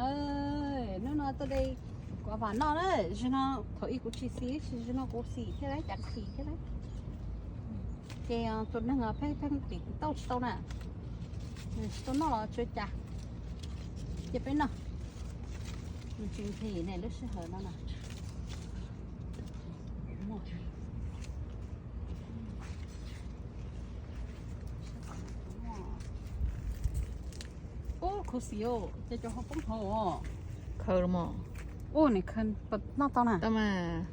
Hnub no tuaj de kuv vam noj na, zaum no thaum ub kuv tsis xis, zaum no kuv xis thiab, cas xis thiab. Ces tus neeg pheej pheej tim kuv tau tsis tau na, nws tsis tau noj los tsis ua cas, cia peb noj. Nws tsis nqhis ne lub sij hawm no na. Ub, khuv xim, ces cov hauv poob hauv. Khaws los mas. Ub, nws khaws noj tau na. Tau mas.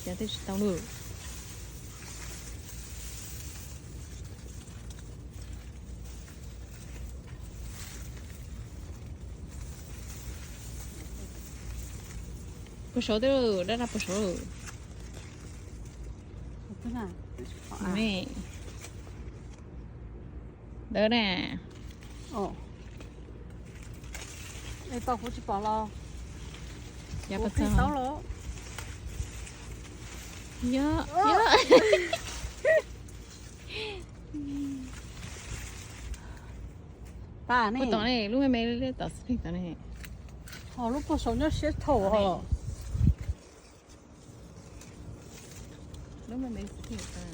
Cas twb tsis tau lawm. Puag saud twb daj daj puag saud. Ntawd na. Es tau kuv tsis pom los. Yog, yog. Puag tom ne, lub me me li tom xib pheej tom ne. Ho lub puag saud nyob siab dhau os. Lub me me xib pheej tom.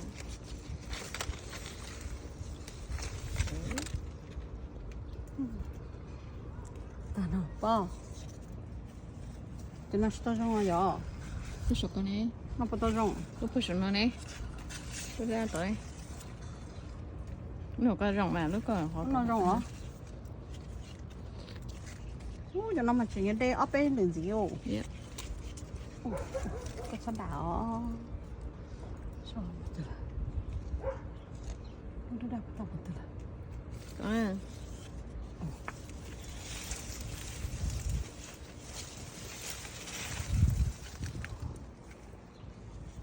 Tag no pom. Cov no tsis tau zoo yom. Lub saum ko ne. No puas tau zoo? Lub puag saum no ne. Lub daj tod. Lub ko zoo mas lub ko no zoo os. Ub, cov no mas tseem yuav de ob peb ntawm ntxiv os. Koj txhob dam os.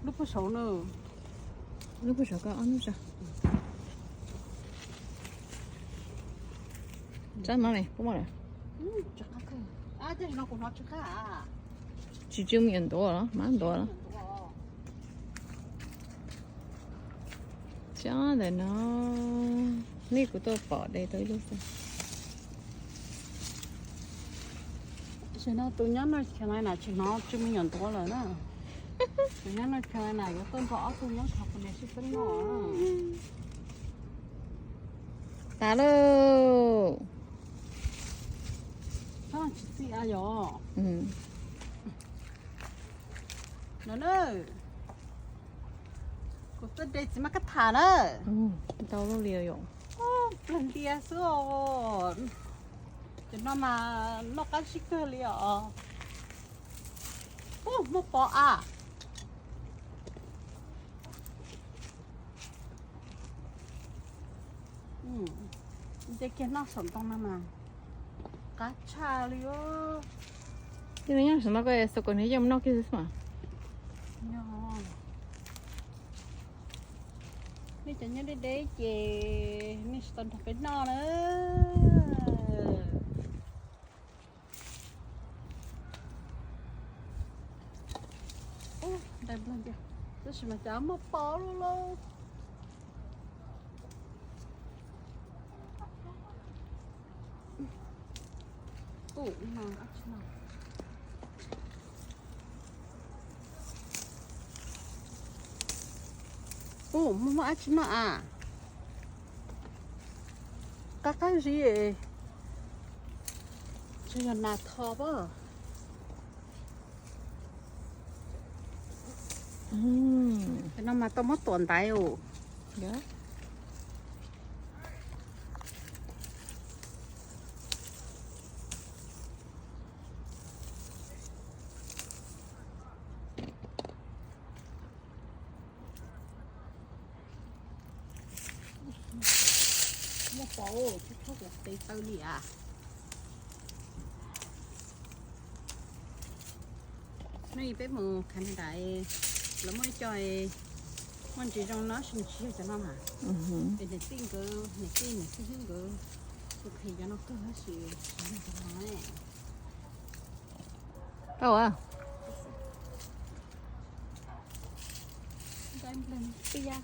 Lub puag saud na. Lub puag saud ko ob hnub tso. Tsab no ne, pub maj lawm. Tsis tsw me nyuam ntuav los, mab ntuav los. Cov ntawm no, nej kuv tuaj pom de tau ib lub xwb. Tam sim no tus nyob North Carolina tsis hnov tsw me nyuam ntuav lawm na. Tus nyob North Carolina yuav tuaj nrog ob tug nyob California sib peb noj. Tas lauj. Tsis txij a yom. No na. Kuv tuaj de txiv maj kab tham na. Ntau lub li yom. Plag ntias xwb os. Cov no mas noj qab zib kawg li os. Ub, muaj pos a. Nce kiag noj saum ntoo no mas qab tshaj li os. Ces nws nyob saum no ko, xav kom nws yeej noj kiag xwb mas. Nej cov nyob deb deb ces nej tsis tau nrog peb noj na. Tab sis mas cas muaj pos lawm lauj. Ub, muaj dab tsi noj a? Qab qab zib, tsuas yog nas tho pab. Cov no mas tau muab tuam ntaiv os. Muaj pos, tsis txhob kom tes taw li as. Hnub ib peb mus Canada, lawv muaj ib co muaj ntsis zoo no, tab sis nws tsis yog cov no mas. Es niam tij nkawd, niam tij niam tij hlub nkawd, kuv qhia cov no kawg tab sis tsis yog cov no. Tau a. Nplej tiaj.